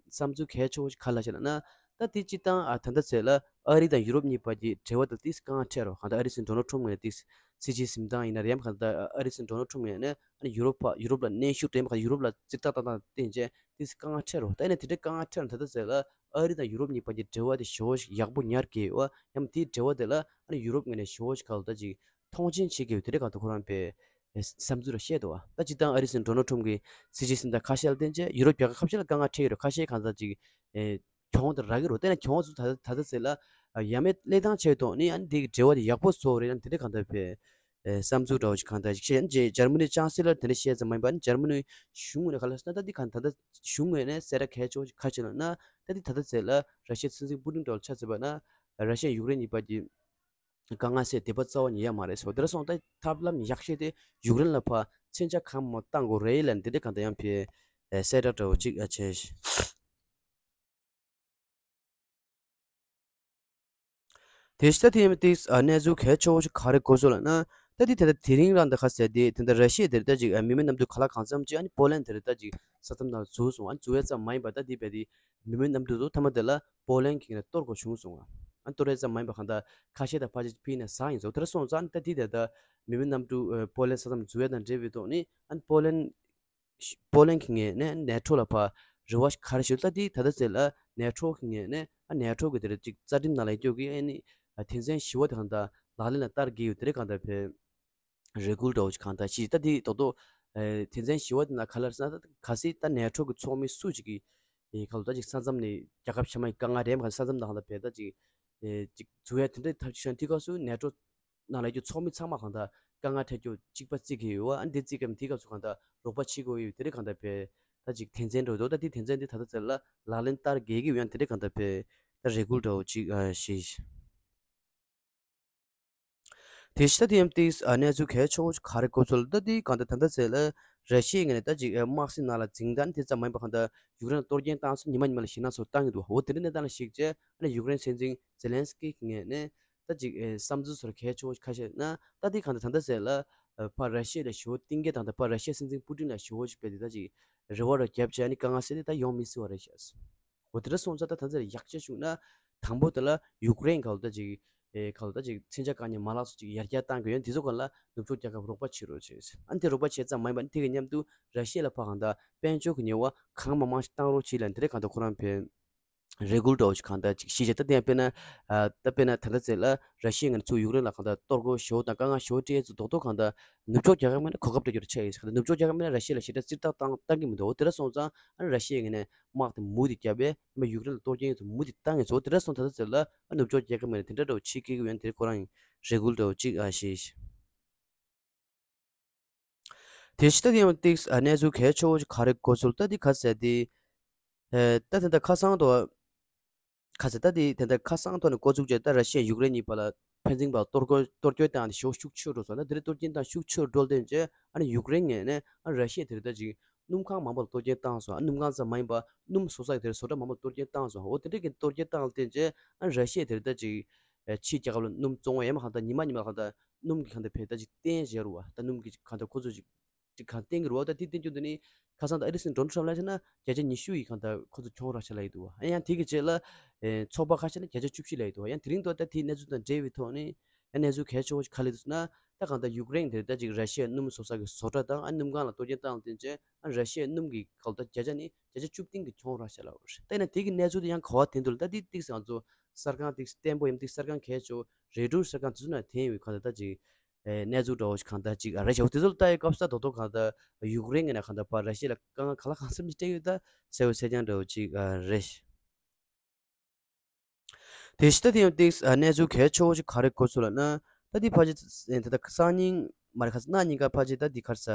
གལ་ཆེ་བོ་ཞིག་ག་ལ་ཞིག་ལབ་ན། ད་དེ་སྤྱིར་བཏང་ཨ་ད་ལྟ་ཚེ་ལ་ཨ་རི་དང་ཡུ་རོབ་གཉིས་བར་གྱི་འབྲེལ་བ་དང་ཏིག་དཀའ་ངལ་འཕྲད་རོགས་གང་ལྟར་ཨ་རི་སྲིད་འཛིན་ཌོ་ནལ་ཁྲོམ་ངོས་ནས་ཏིག་སྲིད་ཇུས་ཟིན་སྟངས་ཡིན་ན་རེད་ཡང་གང་ལྟར་ཨ་རི་སྲིད་འཛིན་ཌོ་ནལ་ཁྲོམ་ངོས་ནས་ཨ་ནི་ཡུ་རོབ་ཕ་ཡུ་རོབ་ལ་གནོན་ཤུགས་སྤྲད་མ་གང་ལྟར་ཡུ་རོབ་ལ་རྩིས་རྟགས་བཏང་སྟངས་བསྟན་བྱས་ཏིག་དཀའ་ངལ་འཕྲད་རོགས་ད་ཡིན་ན་དེ་འདྲའི་དཀའ་ངལ་འཕྲད་ན་ད་ལྟ་ཚེ་ལ། ཨ་རི་དང་ཡུ་རོབ་གཉིས་བར་གྱི་འབྲེལ་བ་དེ་ཞེ་པོ་ཞིག་ཡག་པོ་ཉར་གི་ཡོད། ཡང་དེའི་འབྲེལ་བ་དེ་ལ་ཨ་ནི་ཡུ་རོབ་ངོས་ནས་ཞེ་པོ་ཞིག་ག་ལ་ད་ཅིག་མཐོང་ཆེན་བྱེད་ཀྱི་ཡོད་དེ་འདྲ་གང་ལྟར་ཁོ་རང་པའི་བསམ་ཚུལ་ར་བཤད་འདུག་བ། ད་སྤྱིར་བཏང་ཨ་རི་སྲིད་འཛིན་ཌོ་ནལ་ཁྲོམ་གྱི་སྲིད་ཇུས་ཟིན་ད་ཁ་ཤས་ལ་བརྟེན་བྱས་ཡུ་རོབ་རྒྱལ་ཁབ་ཁ་ཤས་ལ་དཀའ་ངལ་འཕྲད་ཡོད་རེད། ཁ་ཤས་གང་ལྟར་ཅིག་གྱོང་དེ་རག་གི་རེད། དེ་ན་གྱོང་ཚོ་ད་ད་ལྟ་ཚེ་ལ་ཡ་མེད་ལས་སྟངས་ཆེད་དུ་ནི་ཨ་ནི་དེ་གི་འབྲེལ་བ་དེ་ཡག་པོ་བཟོ་རེད་ཡང་དེ་འདྲ་གང་ལྟར་པའི། ཨེ་བསམ་ཚུལ་འདྲ་བོ་ཞིག་གང་ལྟར་ཞིག་བཤད་ཡིན་རྗེས་འཇར་མ་ནི་ཅང་སི་ལར་དེ་འདྲ་བཤད་ཙམ་མ་ཡིན་པར་ནི་འཇར་མ་ནི་གཞུང་ངོས་ནས་ག་ལ་ཟེར་ན་ད་འདི་གང་ད་ལྟ་གཞུང་ངོས་ནས་གསལ་བསྒྲགས་གལ་ཆེ་བོ་ཞིག་ག་བྱས་ལབ་ན་ད་འདི་ད་ལྟ་ཚེ་ལ་ར་ཤི་ཡའི་སྲིད་འཛིན་པུ་ཏིན་འདྲ་བོ་ཆ་མཚོན་པ་ན་ར་ཤི་ཡ་ཡུཀ་རེན་གཉིས་བར་གྱི་དཀའ་ངལ་སེལ་འདོད་པ་རྩ་བ་ཉིད་ཡོད་མ་རེད་ཟེར་བ་དེ་འདྲ་སོང་ད་ཐབས་ལམ་ཡག་ཤོས་དེ་ཡུཀ་རེན་ལ་ཕར་མཚོན་ཆ་གང་མང་བཏང་དགོས་རེད་ལབ་འདི་འདྲ་གང་ལྟར་ཡང་ཕེ་གསལ་བསྒྲགས་འདྲ་བོ་ཅིག་བྱས། དེ་ཕྱི་ད་དེ་ཡིན་ཏིག་གནས་ཚུལ་གལ་ཆེ་བོ་ཞིག་ག་རེ་གོ་སོང་ལབ་ན། ད་དེ་དེ་ལྟར་དེ་རིང་རང་ད་ག་ཟེར་དེ་དེ་ལྟར་ར་ཤི་ཡ་དེར་ད་ཅིག་མི་མེད་གནམ་གྲུ་ག་ལ་གང་འཚམ་ཅིག་ཨ་ནི་པོ་ལན་དེར་ད་ཅིག་ས་མཚམས་ནང་འཛུལ་སོང་། ཨ་ནི་འཛུལ་བས་ཙམ་མ་ཡིན་པ་ད་དེ་བས་དེ་མི་མེད་གནམ་གྲུ་ཚོ་ཐ་མ་དེ་ལ་པོ་ལན་གྱི་ནས་གཏོར་དགོས་བྱུང་སོང་། ཨ་ནི་གཏོར་བས་ཙམ་མ་ཡིན་པ་གང་ད་ཁ་ཤས་ད་ཕལ་ཆེར་ཕི་ནས་ཟག་ཡིན་ཚོ་དེ་འདྲ་སོང་ཙང་ཨ་ནི་ད་དེ་ད་ད་མི་མེད་གནམ་གྲུ་པོ་ལན་ས་མཚམས་འཛུལ་བས་དང་འབྲེལ་བའི་ཐོག་ནས་ཨ་ནི་པོ་ལན། པོ་ལན་གྱི་ངོས་ནས་ནེ་ཊོ་ལ་ཕར་རེ་བ་ཞིག་ག་རེ་ཞུ་ད་དེ་ད་ལྟ་ཚེ་ལ་ནེ་ཊོ་གི་ངོས་ནས་ཨ་ནེ་ཊོ་གི་དེ་རེད་ཅིག་རྩ་ཁྲིམས་ནང་ལ་ཡོད་ཀྱི་ཨ་ནི་དོན་ཚན་བཞི་བ་དེ་གང་ལྟར་ལག་ལེན་ལ་བསྟར་དགོས་ཡོད་དེ་རེད། གང་ལྟར་བས་རེ་སྐུལ་འདྲ་བོ་ཞིག་གང་ལྟར་ཞིག་ད་དེ་རྡོག་རྡོག་དོན་ཚན་བཞི་བ་དེ་ན་ག་ལ་རེད་ཟེར་ན་ད་གལ་སྲིད་ད་ནེ་ཊོ་གི་ཚོགས་མི་སུ་ཞིག་གིས་ག་ལ་ད་ཅིག་ས་མཚམས་ནས་རྒྱལ་ཁབ་ཕྱི་མ་ཡི་དཀའ་ངལ་རེད་མ་ག་ས་མཚམས་ནང་ལ་བས་ད་ཅིག་ཅིག་འཛུལ་ཡ་དེ་འདྲའི་ཐབས་ཤེས་བྱུང་དུས་སྐབས་སུ་ནེ་ཊོ་ནང་ལ་ཡོད་ཚོགས་མི་ཚང་མ་གང་ལྟར་དཀའ་ངལ་འཕྲད་རྒྱུ་གཅིག་པ་བརྩི་གི་ཡོད་པ། ཨ་འདི་བརྩི་གི་མི་དེའི་སྐབས་སུ་གང་ལྟར་རོགས་པ་བྱེད་དགོས་ཡོད་དེ་རིང་གང་ལྟར་བས་ད་ཅིག་དོན་ཚན་འགྲོ་འདུག་ད་དེ་དོན་ཚན་འདི་ད་ལྟ་ཚེ་ལ་ལག་ལེན་བསྟར་དགོས་ཀྱི་ཡོད། ཡང་དེ་རིང་གང་ལྟར་བས་ད་རེ་སྐུལ་འདྲ་བོ་ཅིག་ཨ་ཞེས། དེ་ཕྱི་ད་དེ་ཡང་ཏིས་ཨ་གནས་ཚུལ་གལ་ཆེ་བོ་ཞིག་ག་རེ་གོ་ཚོད་ལ་ད་དེ་གང་ལྟར་ད་ལྟ་ཚེ་ལ་ར་ཤི་ཡའི་ངོས་ནས་ད་ཅིག་དམག་སྲིད་ནང་ལ་འཛིང་ད་དེ་ཙམ་མ་ཡིན་པ་གང་ལྟར་ཡུཀ་རེན་ལ་གཏོར་སྐྱོན་བཏང་ཚུལ་ཉི་མ་ཉི་མ་ལ་ཞེད་སྣང་ཚོར་བཏང་གི་འདུག་འོ་དེ་འདྲ་གནས་སྟངས་ལ་གཞིགས་བྱས་ཨ་ནི་ཡུཀ་རེན་སྲིད་འཛིན་ཛེ་ལན་སི་ཀི་གི་ངོས་ནས། ད་ཅིག་ཨེ་བསམ་ཚུལ་སོགས་གལ་ཆེ་བོ་ཁ་ཤས་ན་ད་དེ་གང་ལྟར་ད་ལྟ་ཟེར་ལ་ཨ་ཕར་ར་ཤི་ཡ་ལ་ཞེ་བོ་གཏིང་སྐྱེལ་དང་ད་ཕར་ར་ཤི་ཡ་སྲིད་འཛིན་པུ་ཏིན་ལ་ཞེ་བོ་ཞིག་སྤེལ་ཏེ་ད་ཅིག་རེ་བ་ར་རྒྱབ་བྱས་ཨ་ནི་དཀའ་ངལ་སེལ་ཏེ་ད་ཡོང་མི་སྲིད་པ་རེད་ཤག་འོ་དེ་འདྲ་སོང་ཙང་ད་ད་ཚེ་ལ་ཡག་ཤོས་བྱུང་ན་དང་པོ་དེ་ལ་ཡུཀ་རེན་ག་ལ་ད་ཅིག་ཨེ་ག་ལ་ད་ཅིག་མཚོན་ཆ་བཀག་ཉར་མ་ལག་སོགས་ཅིག་ཡར་རྒྱས་གཏང་དགོས་ཡོད། དེ་ཚོ་ག་ལ་ནུབ་ཕྱོགས་རྒྱལ་ཁབ་རོགས་པ་བྱེད་རོགས་བྱེད། ཨ་ནི་དེ་རོགས་པ་བྱེད་ཙམ་མ་ཡིན་པ་ཨ་ནི་དེ་གི་མཉམ་དུ་ར་ཤི་ཡ་ལ་ཕར་གང་ལྟར་དཔལ་འབྱོར་གྱི་ཉེས་པ་གང་མང་མང་ཞིག་བཏང་རོགས་བྱེད་ལ་འདི་འདྲ་གང་ལྟར་ཁོ་རང་ཕན། རེ་སྐུལ་འདྲ་བོ་ཞིག་གང་ལྟར་ཅིག་ཞིག་བྱས། ད་དེ་ཡང་དཔེར་ན་ཨ་ད་དཔེར་ན་ད་ལྟ་ཚེ་ལ་ར་ཤི་ཡ་ངོས་ནས་ཚུར་ཡུཀ་རེན་ལ་གང་ལྟར་གཏོར་རྒོལ་ཞེ་བོ་དང་དཀའ་ངལ་ཞེ་བོ་སྤྲད་ཚུལ་རྡོག་རྡོག་གང་ལྟར་ནུབ་ཕྱོགས་རྒྱལ་ཁབ་ངོས་ནས་གོ་སྐབས་སྤྲད་རྒྱུར་ཆགས་ཡོད་ཟེར། ད་ནུབ་ཕྱོགས་རྒྱལ་ཁབ་ངོས་ནས་ར་ཤི་ཡ་ལ་ཞེ་དྲག་རྩིས་རྟགས་བཏང་བཏང་གི་མི་འདུག་འོ་དེ་འདྲ་སོང་ཙང་ཨ་ནི་ར་ཤི་ཡ་ངོས་ནས་དམག་དེ་མུ་མཐུད་བརྒྱབ་པས་ཨ་ནི་ཡུཀ་རེན་ལ་གཏོར་སྐྱོན་ཡོད་ཚུལ་མུ་མཐུད་བཏང་ཡོད་ཚུལ། འོ་དེ་འདྲ་སོང་ད་ལྟ་ཚེ་ལ་ཨ་ནུབ་ཕྱོགས་རྒྱལ་ཁབ་ངོས་ནས་དེ་འདྲ་འདྲ་བོ་བྱེད་ཀྱི་ཡོད། དེ་ཁོ་རང་ཡིན་རེ་སྐུལ་འདྲ་བོ་ཅིག་ཨ་ཞེས། དེ་ཕྱི་ད་དེ་ཡང་ཏིག་ཨ་གནས་ཚུལ་གལ་ཆེ་བོ་ཞིག་ག་རེ་གོ་ཚུལ་ད་དེ་ག་ཟེར་དེ། ཨེ་ད་དེ་འདྲ་ཁ་སང་དུ། ཁ་ཟེར་ད་དེ་དེ་འདྲ་ཁ་སང་ཐོག་ནས་འགོ་བཙུགས་རྗེས་ད་ར་ཤི་ཡ་ཡུཀ་རེན་གཉིས་བར་ལ་ཕན་ཚུན་བར་གཏོར་རྒོལ་གཏོར་སྐྱོན་བཏང་ནས་ཞེ་པོ་ཤུགས་ཆེ་འགྲོ་སོང་། ད་དེ་རིང་གཏོར་སྐྱོན་བཏང་ཤུགས་ཆེ་འགྲོ་དོན་བྱས་ཨ་ནི་ཡུཀ་རེན་ངོས་ནས་ཨ་ར་ཤི་ཡ་དེ་རིང་ད་ཅིག་སྣུམ་ཁང་མང་པོ་ལ་གཏོར་སྐྱོན་བཏང་སོང་། ཨ་སྣུམ་ཁང་ཙམ་མ་ཡིན་པ་སྣུམ་བཟོ་ས་གི་དེ་རིང་བཟོ་གྲྭ་མང་པོ་གཏོར་སྐྱོན་བཏང་སོང་། འོ་དེ་འདྲ་གི་གཏོར་སྐྱོན་བཏང་ལ་བརྟེན་བྱས་ཨ་ར་ཤི་ཡ་དེ་རིང་ད་ཅིག་ཕྱིའི་རྒྱལ་ཁབ་ལ་སྣུམ་བཙོང་བ་ཡང་མ་གང་ལྟར་ཉི་མ་ཉི་མ་ལ་གང་ལྟར་སྣུམ་གི་གང་ལྟར་བས་ད་ཅིག་བརྟན་བཞག་རུ་བ་ད་སྣུམ་གི་གང་ལྟར་ཁོ་ཚོ་ཅིག་ཅིག་གང་བསྟན་གྱི་རེད་བ། ད་དེ་བསྟན་རྒྱུ་འདི་ནི་ཁ་སང་ད་ཨ་རི་སྲིད་འཛིན་ཌོ་ནལ་ཊམ་ལབ་བྱས་ན་བརྒྱ་ཆ་ཉི་ཤུ་ཡི་གང་ལྟར་ཁོ་ཚོ་གྱོང་རག་བྱས་ལབ་ཡི་འདུག་བ། ཡང་དེ་གི་རྗེས་ལ་ཚོགས་པ་ཁ་ཤས་ནས་བརྒྱ་ཆ་བཅུ་བཞི་ལབ་ཡི་འདུག་བ། ཡང་དེ་རིང་དུ་ད་དེའི་གནས་ཚུལ་དང་འབྲེལ་བའི་ཐོག་ནས་ཡང་གནས་ཚུལ་གལ་ཆེ་བོ་ཞིག་ག་རེ་འདུག་ཟེར་ན། ད་གང་ལྟར་ཡུཀ་རེན་དེར་ད་ཅིག་ར་ཤི་ཡའི་སྣུམ་བཟོ་ས་གི་བཟོ་གྲྭ་དང་ཨ་སྣུམ་ཁང་ལ་གཏོར་སྐྱོན་བཏང་ལ་བརྟེན་བྱས་ཨ་ར་ཤི་ཡའི་སྣུམ་གི་གང་ལྟར་བརྒྱ་ཆ་ནི་བརྒྱ་ཆ་བཅུ་བདུན་གི་གྱོང་རག་བྱས་ལབ་རེད། ད་ཡིན་ན་དེ་གི་གནས་ཚུལ་དེ་ཡང་ག་བ་དེ་འདུག་ལ་ད་དེ་ཏིག་ཙམ་ང་ཚོ་གསར་ཁང་ཏིག་ཙམ་བརྟན་པོ་ཡིན་ཏིག་གསར་ཁང་གལ་ཆེ་བོ་རེ་ཌིའོ་གསར་ཁང་དེ་ཚོ་ནང་འཐེན་ཡོད་གང་ལྟར་ད་ཅིག་ཨེ་གནས་ཚུལ་འདྲ་བོ་ཞིག་གང་ལྟར་ཅིག་ཨ་རེད་བྱ་བ་དེ་ཚོ་ལ་ལྟ་ཡི་སྐབས་སུ་ད་དོ་གང་ལྟར་ཡུཀ་རེན་གྱི་ནས་གང་ལྟར་ཕར་ར་ཤི་ཡ་ལ་དཀའ་ངལ་ག་ལ་གང་འཚམ་ཞིག་སྤྲད་ཡོད་ད་གསལ་བོ་གསལ་རྐྱང་འདྲ་བོ་ཅིག་ཨ་རེད། དེ་ཕྱི་ད་དེ་ཡང་ཏིག་ཨ་གནས་ཚུལ་གལ་ཆེ་བོ་ཞིག་ག་རེ་གོ་སོང་ལབ་ན། ད་དེ་ཕལ་ཆེར་ཨེ་ད་ལྟ་སང་ཉིན་མ་རེད་ཁ་སང་གནངས་ཉིན་ཀ་ཕལ་ཆེར་ད་དེ་ག་རེ་ཟ་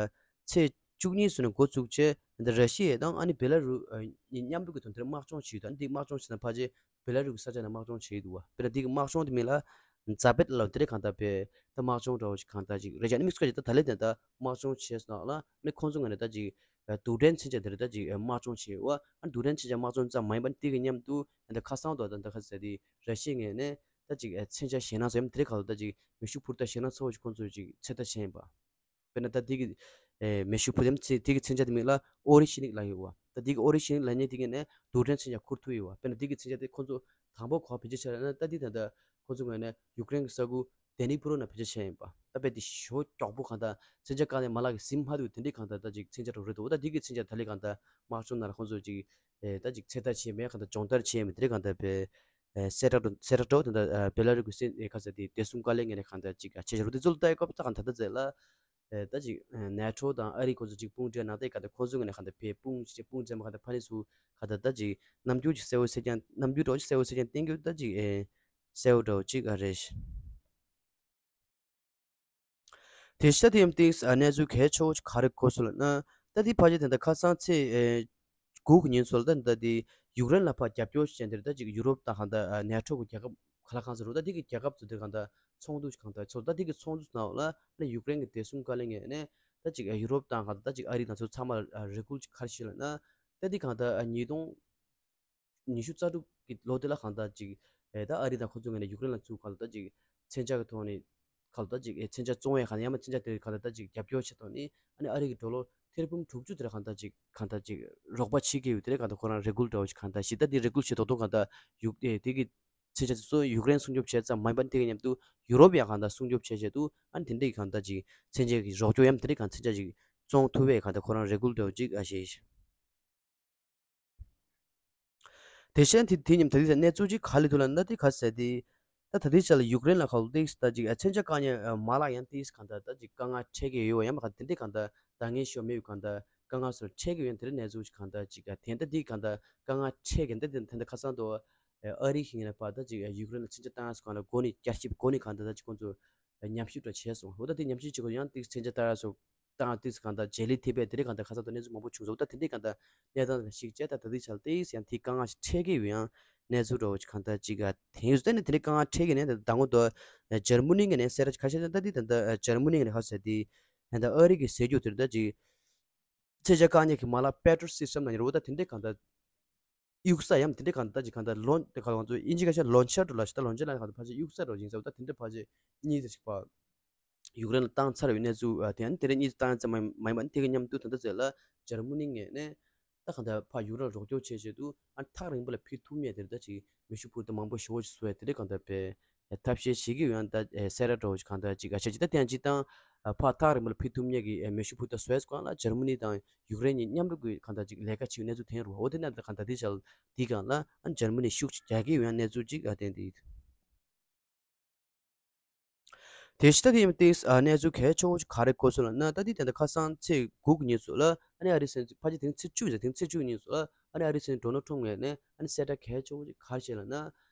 ཚེས་བཅུ་གཉིས་ཚོ་ནས་འགོ་བཙུགས་བྱས་ད་ར་ཤི་ཡ་དང་ཨ་ནི་བེ་ལ་རུ་ཨ་གཉིས་མཉམ་རུབ་ཀྱི་དོན་དེར་དམག་སྦྱོང་བྱས་ཡོད། ད་ཨ་ནི་དེ་དམག་སྦྱོང་བྱས་ན་ཕལ་ཆེར་བེ་ལ་རུ་གི་ས་ཆ་ནས་དམག་སྦྱོང་བྱས་ཡོད་འདུག་བ། དཔེར་ན་དེ་གི་དམག་སྦྱོང་དེ་མིང་ལ་ཛ་པེད་ལབ་དེ་རེད། གང་ལྟར་བས་ད་དམག་སྦྱོང་འདྲ་བོ་ཞིག་གང་ལྟར་ཅིག་རེད་ཅག་ཨ་ནི་དམིགས་བསལ་གྱི་ད་ད་ལན་དེ་ད་དམག་སྦྱོང་བྱས་སོང་ལ་ཨ་ནི་ཁོང་ཚོ་ངོས་ནས་ད་ཅིག་རྡུལ་ཕྲན་མཚོན་ཆ་དེ་རེད་ད་ཅིག་དམག་སྦྱོང་བྱས་ཡོད་བ། ཨ་རྡུལ་ཕྲན་མཚོན་ཆ་དམག་སྦྱོང་ཙམ་མ་ཡིན་པ་ནི་དེ་གི་མཉམ་དུ་ད་ཁ་སང་དུ་ད་ད་ཁ་ཟེར་དེ་ར་ཤི་ཡ་ངོས་ནས་ད་ཅིག་མཚོན་ཆ་ཞེད་སྣང་ཚོ་ཡང་དེ་རེད་ག་ལ་ད་ཅིག་མེ་ཤུགས་འཕུར་མདའ་ཞེད་སྣང་ཚ་བོ་ཞིག་ཁོང་ཚོས་ཅིག་ཚོད་ལྟ་བྱས་ཡིན་པ། དཔེར་ན་ད་དེ་གི་མེ་ཤུགས་འཕུར་མདའ་དེ་གི་མཚོན་ཆ་དེ་མིང་ལ་ཨོ་རི་ཤི་ནིག་ལབ་ཡོད་བ། ད་དེ་གི་ཨོ་རི་ཤི་ནིག་ལབ་མཁན་དེ་གི་ནས་རྡུལ་ཕྲན་མཚོན་ཆ་འཁུར་ཐུབ་ཡོད་བ། དཔེར་ན་དེ་གི་མཚོན་ཆ་དེ་ཁོང་ཚོ་དང་པོ་ག་བ་བེད་སྤྱོད་བྱས་ལབ་ན་ད་དེ་ད་ལྟ་ཁོང་ཚོ་ངོས་ནས་ཡུཀ་རེན་གྱི་ས་ཁུལ་ཌེ་ནི་པུ་རོ་ནང་བེད་སྤྱོད་བྱས་ཡིན་པ། ད་དཔེ་དེ་ཞེ་པོ་མགྱོགས་པོ་གང་ལྟར་མཚོན་ཆ་བཀག་ནས་མ་ལག་གིས་ཟིན་མ་ཐུབ་དེ་འདྲའི་གང་ལྟར་ད་ཅིག་མཚོན་ཆ་འདྲ་རེད་འདུག་ད་དེ་གི་མཚོན་ཆ་ད་ལས་གང་ལྟར་དམག་སྦྱོང་ནང་ལ་ཁོང་ཚོས་ཅིག་ཨེ་ད་ཅིག་ཚོད་ལྟ་བྱས་མེད་གང་ལྟར་སྦྱོང་བརྡར་བྱས་མེད་དེ་འདྲའི་གང་ལྟར་བས་ཨེ་གསལ་བསྒྲགས་འདྲ་གསལ་བསྒྲགས་འདྲ་བོ་དེ་འདྲ་ཨེ་བེ་ལ་རུ་གི་སེ་ཨེ་ག་ཟེར་དེ་བདེ་སྲུང་བཀའ་བློན་ངོས་ནས་གང་ལྟར་ཅིག་ཨ་བྱས་བྱས་རུ་དེ་ཚོ་ལ་ལྟ་ཡི་སྐབས་ད་གང་ལྟར་ད་ཟེར་ལ་ཨེ་ད་ཅིག་ཨེ་ནེ་ཊོ་དང་ཨ་རི་ཁོང་ཚོ་ཅིག་དཔུང་སྒྲིག་ནང་ལྟ་ཡི་གང་ལྟར་ཁོང་ཚོ་ངོས་ནས་གང་ལྟར་བས་དཔུང་ཅིག་དཔུང་བཙན་པ་གང་ལྟར་ཕ་ནི་ཚུ་གང་ལྟར་ད་ཅིག་རྣམ་འགྱུར་ཅིག་གསལ་བོ་གསལ་རྐྱང་རྣམ་འགྱུར་འདྲ་བོ་ཅིག་གསལ་བོ་གསལ་རྐྱང་བསྟན་རྒྱུ་ད་ཅིག་ཨེ་གསལ་བོ་འདྲ་བོ་ཅིག་ཨ་རེད། དེ་ཤ་དེ་ཡམ་ཏིག་ཨ་གནས་ཚུལ་གལ་ཆེ་བོ་ཞིག་ག་རེ་གོ་སོང་ལབ་ན། ད་དེ་ཕལ་ཆེར་དེ་འདྲ་ཁ་སང་ཚེས་ཨེ་དགུ་གི་ཉིན་ཚོ་ལ་ད་ད་དེ་ཡུཀ་རེན་ལ་ཕར་རྒྱབ་སྐྱོར་བྱས་འདིར་ད་ཅིག་ཡུ་རོབ་དང་གང་ལྟར་ཨ་ནེ་ཊོ་གི་རྒྱལ་ཁབ་ག་ལ་གང་ཚོ་རུ་ད་དེ་གི་རྒྱལ་ཁབ་ཚོ་དེ་གང་ལྟར་ཚོགས་འདུ་ཞིག་གང་ལྟར་ཚོགས། ད་དེ་གི་ཚོགས་འདུ་ནང་ལ་ཨ་ནི་ཡུཀ་རེན་གི་བདེ་སྲུང་བཀའ་བློན་ངོས་ནས་ད་ཅིག་ཨ་ཡུ་རོབ་དང་གང་ལྟར་ད་ཅིག་ཨ་རི་དང་ཚོ་ཚང་མ་ལ་ཨ་རེ་སྐུལ་ཅིག་ག་རེ་བྱས་ལབ་ན། ད་དེ་གང་ལྟར་ཨ་ཉིས་སྟོང་ཉི་ཤུ་རྩ་དྲུག་གི་ལོ་དེ་ལ་གང་ལྟར་ཅིག་ཨེ་ད་ཨ་རི་དང་ཁོ་ཚོ་ངོས་ནས་ཡུཀ་རེན་ལ་ཚུར་གང་ལྟར་ཅིག་མཚོན་ཆ་གི་ཐོག་ནས་གང་ལྟར་ཅིག་ཨེ་མཚོན་ཆ་བཙོང་ཡས་གང་ལྟར་ཡང་མིན་མཚོན་ཆ་དེ་གང་ལྟར་ཅིག་རྒྱབ་སྐྱོར་བྱེད་ཐོག་ནས་ཨ་ནི་ཨ་རི་གི་ཌོ་ལར་ཐེར་འབུམ་དྲུག་ཅུ་དེ་ལ་གང་ལྟར་ཅིག་གང་ལྟར་ཅིག་རོགས་པ་བྱེད་ཀྱི་ཡོད་དེ་ལ་གང་ལྟར་ཁོ་རང་རེ་སྐུལ་འདྲ་བོ་ཞིག་གང་ལྟར་ཞིག་ད་དེ་རེ་སྐུལ་བྱེད་དོ་དོ་གང་ལྟར་ཡུཀ་ཨེ་དེ་གི་མཚོན་ཆ་དེ་ཚོ་ཡུཀ་རེན་སྲུང་སྐྱོབ་བྱས་ཙམ་མ་ཡིན་པ་དེ་གི་མཉམ་དུ་ཡུ་རོབ་ཡང་གང་ལྟར་སྲུང་སྐྱོབ་བྱས་བྱས་འདུག་ཨ་ནི་དེ་འདྲའི་གང་ལྟར་ཅིག་མཚོན་ཆ་གི་རོགས་སྐྱོར་ཡང་དེ་འདྲའི་གང་མཚོན་ཆ་ཅིག་བཙོང་ཐུབ་པའི་གང་ལྟར་ཁོ་རང་རེ་སྐུལ་འདྲ་བོ་ཅིག་ཨ་ཞེས། དེ་བཞིན་དེ་དེ་ཉིན་ད་ལྟའི་གནས་ཚུལ་ཅིག་ག་ལས་ཐུབ་ལ་ན་དེ་ག་ཟེར་དེ། ད་ད་ལྟའི་ཆ་ལ་ཡུཀ་རེན་ལ་ཁག་ཏིག་ད་ཅིག་མཚོན་ཆ་བཀག་ཉར་མ་ལག་ཡང་ཏིག་གང་ལྟར་ད་ཅིག་དཀའ་ངལ་འཕྲད་ཀྱི་ཡོད་ཡང་མ་ག་དེ་འདྲའི་གང་ལྟར་འདང་ངེས་ཤོར་མེད་པའི་གང་ལྟར་དཀའ་ངལ་སོགས་འཕྲད་ཀྱི་ཡོད་དེ་འདྲའི་གནས་ཚུལ་ཅིག་གང་ལྟར་ཅིག་དེ་འདྲ་དེ་གང་ལྟར་དཀའ་ངལ་འཕྲད་ཀྱི་འདི་དེ་འདྲ་ཁ་སང་དུ་ཨ་རི་ཞིག་ཡིན་ན་ཕར་ད་ཅིག་ཡུཀ་རེན་ལ་མཚོན་ཆ་བཏང་ཡ་སོགས་གང་ལ་འགོ་ནས་བསྐྱར་ཞིབ་འགོ་ནས་གང་ལྟར་ད་ཅིག་ཁོང་ཚོ་ཉམས་ཞིབ་འདྲ་བྱས་སོང་། འོ་ད་དེ་ཉམས་ཞིབ་བྱེད་དགོས་ཡང་ཏིག་མཚོན་ཆ་བཏང་ཡ་སོགས། དང་དེ་ཚོ་གང་ལྟར་བརྗེ་ལེན་ཐེབས་པའི་དེ་འདྲའི་གང་ལྟར་ཁ་སང་དུ་གནས་ཚུལ་མང་པོ་བྱུང་སོང་། ད་དེ་འདྲའི་གང་ལྟར་གནས་སྟངས་ལ་གཞིགས་བྱས་ད་ད་ལྟའི་ཆར་ཏེ་ཡང་དེ་དཀའ་ངལ་ཞིག་འཕྲད་ཀྱི་ཡོད་ཡང་གནས་ཚུལ་འདྲ་བོ་ཅིག་གང་ལྟར་ཅིག་ཨ་དེང་ཡོད་ད་ནི་དེ་འདྲའི་དཀའ་ངལ་འཕྲད་ཀྱི་ནས་ད་ད་ངོ་དོ་འཇར་མ་ནི་ངས་ནས་གསལ་བསྒྲགས་ཁ་ཤས་ད་ད་དེ་ད་ལྟ་འཇར་མ་ནི་ངས་ནས་ཁ་ཟེར་དེ་ད་ལྟ་ཨ་རི་གི་ཟེར་རྒྱུ་དེ་ད་ཅིག་མཚོན་ཆ་བཀག་ཉར་གྱི་མ་ལག་པེ་ཊྲི་ཡོཊ་སི་སི་ཊམ་ནང་ཡོད་རེད་བ། ད་དེ་འདྲའི་གང་ལྟར། གཡུག་ས་ཡམ་དེ་འདྲ་གང་ལྟར་ཅིག་གང་ལྟར་ལོན་དེ་ག་ང་ཚོ་དབྱིན་ཇི་སྐད་ཆ་ལོན་ཆར་འགྲོ་ལ་ཞིག་ད་ལོན་ཆར་ལ་གང་ལྟར་ཕལ་ཆེར་གཡུག་ས་འགྲོ་ཡིན་ས་ད་དེ་འདྲ་ཕལ་ཆེར་གཉིས་ཙམ་ཞིག་པ་ཡུཀ་རེན་ལ་བཏང་ཚར་བའི་གནས་ཚུལ་དེ་ཡང་དེ་རིང་གཉིས་ཙམ་བཏང་ཡ་ཙམ་མ་ཡིན་པ་དེ་གི་མཉམ་དུ་ད་ལྟ་ཚེ་ལ་འཇར་མ་ནི་ངོས་ནས་ད་གང་ལྟར་ཕར་ཡུཀ་རེན་རོགས་སྐྱོར་བྱེད་ཆེད་དུ་ཨ་ཐག་རིང་པོ་ལ་ཕེབས་ཐུབ་མཁན་དེ་འདྲ་ཅིག་མེ་ཤུགས་འཕུར་མདའ་མང་པོ་ཞེ་པོ་ཞིག་བཟོ་ཡ་དེ་འདྲ་གང་ལྟར་པས། ཐབས་ཤེས་བྱེད་ཀྱི་ཡོད་ཡང་ད་གསལ་བསྒྲགས་འདྲ་བོ་ཞིག་གང་ལྟར་ཅིག་ཨ་ཆ་ཅིག་ད་དེ་ཡང་ཅིག་དང་ཕར་ཐག་རིང་པོ་ལ་ཕེབས་ཐུབ་མཁན་གྱི་མེ་ཤུགས་འཕུར་མདའ་བཟོ་ཡས་སྒང་ལ་འཇར་མ་ནི་དང་ཡུཀ་རེན་གཉིས་མཉམ་རུབ་ཀྱིས་གང་ལྟར་ཅིག་ལས་ཀ་བྱེད་ཡོད་གནས་ཚུལ་ཐོན་ཡོད་རེད་བ། འོ་དེ་ནས་ད་གང་ལྟར་དེ་ཆ་ལ་དེའི་སྒང་ལ་ཨ་འཇར་མ་ནི་ཤུགས་ཅིག་རྒྱག་གི་ཡོད་ཡང་གནས་ཚུལ་ཅིག་ཨ་བསྟན་ཏེ་ཡོད། དེ་ཕྱི་ད་དེ་ཡིན་ཏེ་ཨ་གནས་ཚུལ་གལ་ཆེ་བོ་ཞིག་ག་རེ་གོ་སོང་ལབ་ན། ད་དེ་དེ་འདྲ་ཁ་སང་ཚེས་དགུ་གི་ཉིན་སོགས་ལ་ཨ་ནི་ཨ་རི་སྲིད་འཛིན་ཕལ་ཆེར་དེ་རིང་ཚེས་བཅུ་ཡིན་ས། དེ་རིང་ཚེས་བཅུ་གི་ཉིན་སོགས་ལ་ཨ་ནི་ཨ་རི་སྲིད་འཛིན་ཌོ་ནལ་ཊམ་ངོས་ནས་ཨ་ནི་གསལ་བསྒྲགས་གལ་ཆེ་བོ་ཞིག་ག་རེ་བྱས་ལབ་ན།